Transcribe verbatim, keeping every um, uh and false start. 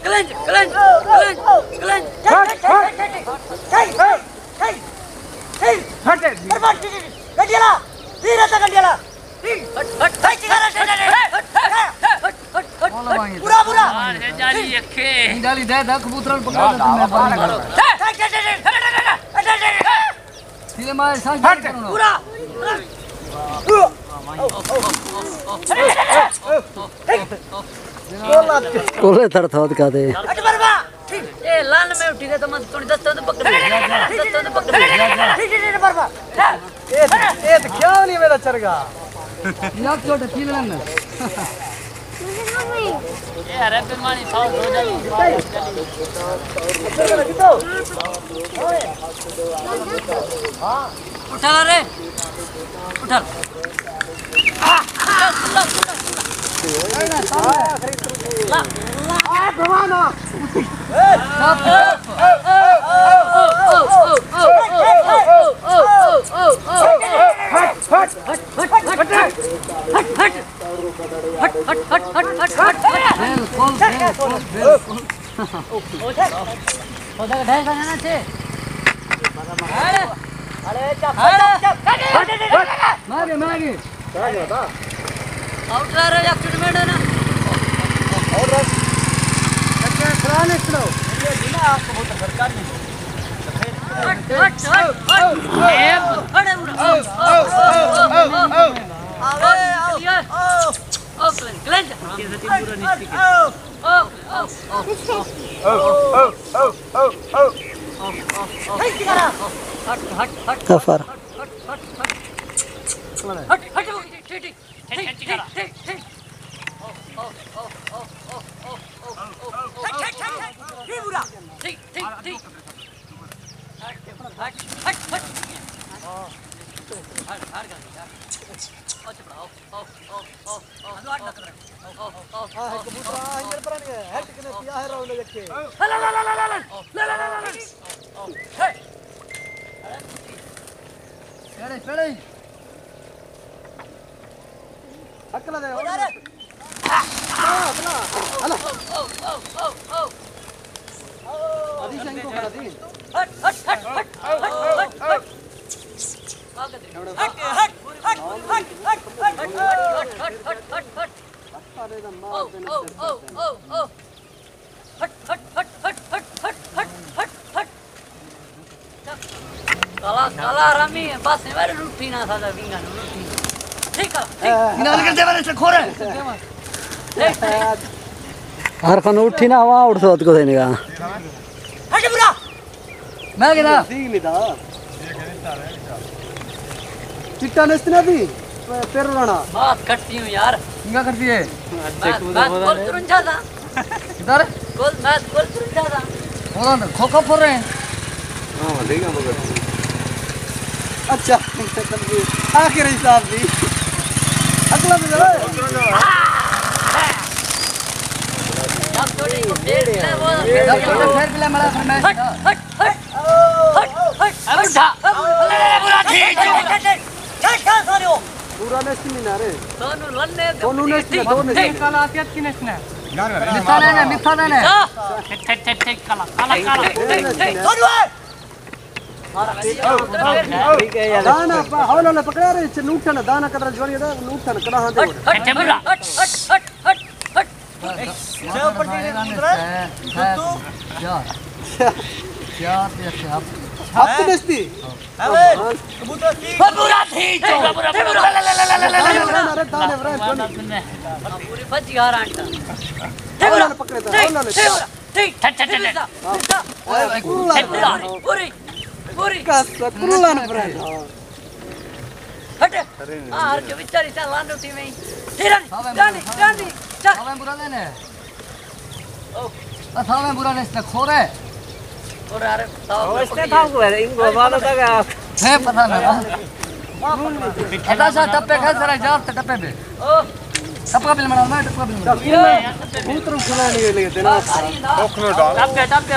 کلنج، کلنج، کلنج، کلنج۔ گڈیلا، تیر تے گڈیلا۔ برا، برا۔ جالی اکھے۔ جالی دے دا کبوتر پکڑ دے میں پانی۔ تیرے ماں سانگ پورا۔ کولے تھڑ تھوت کا دے۔ اے لال میں اٹھی گیا تو من تو دستوں تو پکڑ لیا۔ دستوں تو پکڑ لیا۔ اے اے تے کیا نہیں میرا چرگا۔ یار چھوٹے پی لن۔ اے ارے پہ مانی تھا ہو جالی۔ اٹھا لا رے۔ اٹھا لا۔ بالکل، بالکل، بالکل۔ خدا کا ڈھائی سو لینا چاہیے۔ مارے، مارے۔ آؤٹ لا رہے، ایکسیڈنٹ ہے نا۔ ہٹ، ہٹ، ہٹ، ہٹ۔ کھڑے ہو۔ آوے، آوے۔ او کلین، کلین۔ او، او، او، او۔ ہٹ، ہٹ، ہٹ۔ غفار۔ ہٹ، ہٹ، ہٹ۔ ہٹ، ہٹ، ٹھیک، ٹھیک، ٹھیک۔ ٹھیک، ٹھیک، ٹھیک، ٹھیک۔ او، او، او۔ ٹھیک، ٹھیک، ٹھیک، ٹھیک۔ ٹھیک، ٹھیک، ٹھیک۔ ہٹ، ہٹ، ہٹ، ہٹ۔ ہٹ، ہٹ۔ او، او، او، او، او۔ ہلو، ہٹ نہ کرے۔ او، او، او، او۔ آ، ہک کبوتر آ، انجن پر نہیں ہے۔ ہٹ کنے پیا ہے راؤنڈ یکے۔ لا، لا، لا۔ ہے۔ پیڑے، پیڑے۔ ہکلا دے، او یار۔ بلا، بلا۔ ہلا۔ ادی شنگ کو کھڑا دی۔ ہٹ، ہٹ، ہٹ، ہٹ۔ ہٹ، ہٹ، ہٹ۔ ہٹ، ہٹ، ہٹ، ہٹ۔ ہٹ، ہٹ، ہٹ، ہٹ۔ کالا، کالا حرامی ہے، بس ایویں روٹی نہ کھادا، ونگا نہ روٹی۔ ٹھیک ہے، ٹھیک۔ نال کر دے والے سے کھورے۔ ٹھیک، ٹھیک۔ ہر خانو اٹھی نہ ہوا، اٹھ سو کو دے نگا۔ ہٹ برا۔ میں کہنا۔ ٹکٹا نستے نہ دی، پیر رانا۔ بات کرتی ہوں یار۔ کیا کرتی ہے؟ میں، میں کول ترنجا تھا۔ کدھر؟ کول، میں کول ترنجا تھا۔ کھوکھا پھر رہے ہیں۔ ہاں، ٹھیک ہے، مگر۔ اچھا، آخر حساب دی۔ اگلا بھی ذرا۔ پھر پلے مڑا فرمائش۔ ہٹ، ہٹ۔ ہٹ، ہٹ، ہٹ۔ ٹھیک، ٹھیک، ٹھیک، ٹھیک، ٹھیک، سارے ہو۔ پورا نیشنل ہی نہ رے۔ سانو لنے دے۔ سانو نیشنل، ٹھیک، دو نیشنل۔ ٹھیک۔ کالا آتیت کی نیشنل؟ مٹھا نہیں، مٹھا نہیں۔ ٹھیک، ٹھیک، ٹھیک، ٹھیک، کالا، کالا، کالا۔ ٹھیک، ٹھیک، ٹھیک، ٹھیک۔ سانو ہے۔ دانا پا-، ہولا ہولا پکڑا رہے، چ نوٹن، دانا قدر جوانی دا، نوٹن، کڑا ہاں دے۔ ہٹ، ہٹ، ہٹ، ہٹ، ہٹ، ہٹ، ہٹ۔ چار۔ چار تے اکھے ہفت۔ ہفت دستی؟ اوے، کبوتر سی۔ پورا تھی جو۔ پورا، پورا، پورا۔ ارے دانے برا، پوری بچ گیا رانٹا۔ اولا نے پکڑے تا، اولا نے۔ ٹھیک، ٹھیک، ٹھیک۔ اوئے، اوئے، پوری، پوری، پوری۔ کس، کلن برا۔ ہٹ۔ آ ہر کے وچاری چا لانڈو تھی وئی۔ تیرا نہیں، تیرا نہیں، تیرا نہیں۔ چا۔ ساویں برا لینے۔ او۔ آ ساویں برا لینے، اس نے کھورے۔ اور یار، ساویں او، اس نے تھا کو ہے، ان کو بابا کا۔ ہے پتہ نہ۔ ادا سا ٹپے کھا ذرا یار تے ٹپے بے۔ او۔ ٹپا بل منا، میں ٹپا بل منا۔ کبوتر کھلا نہیں لے دینا۔ ٹپے، ٹپے۔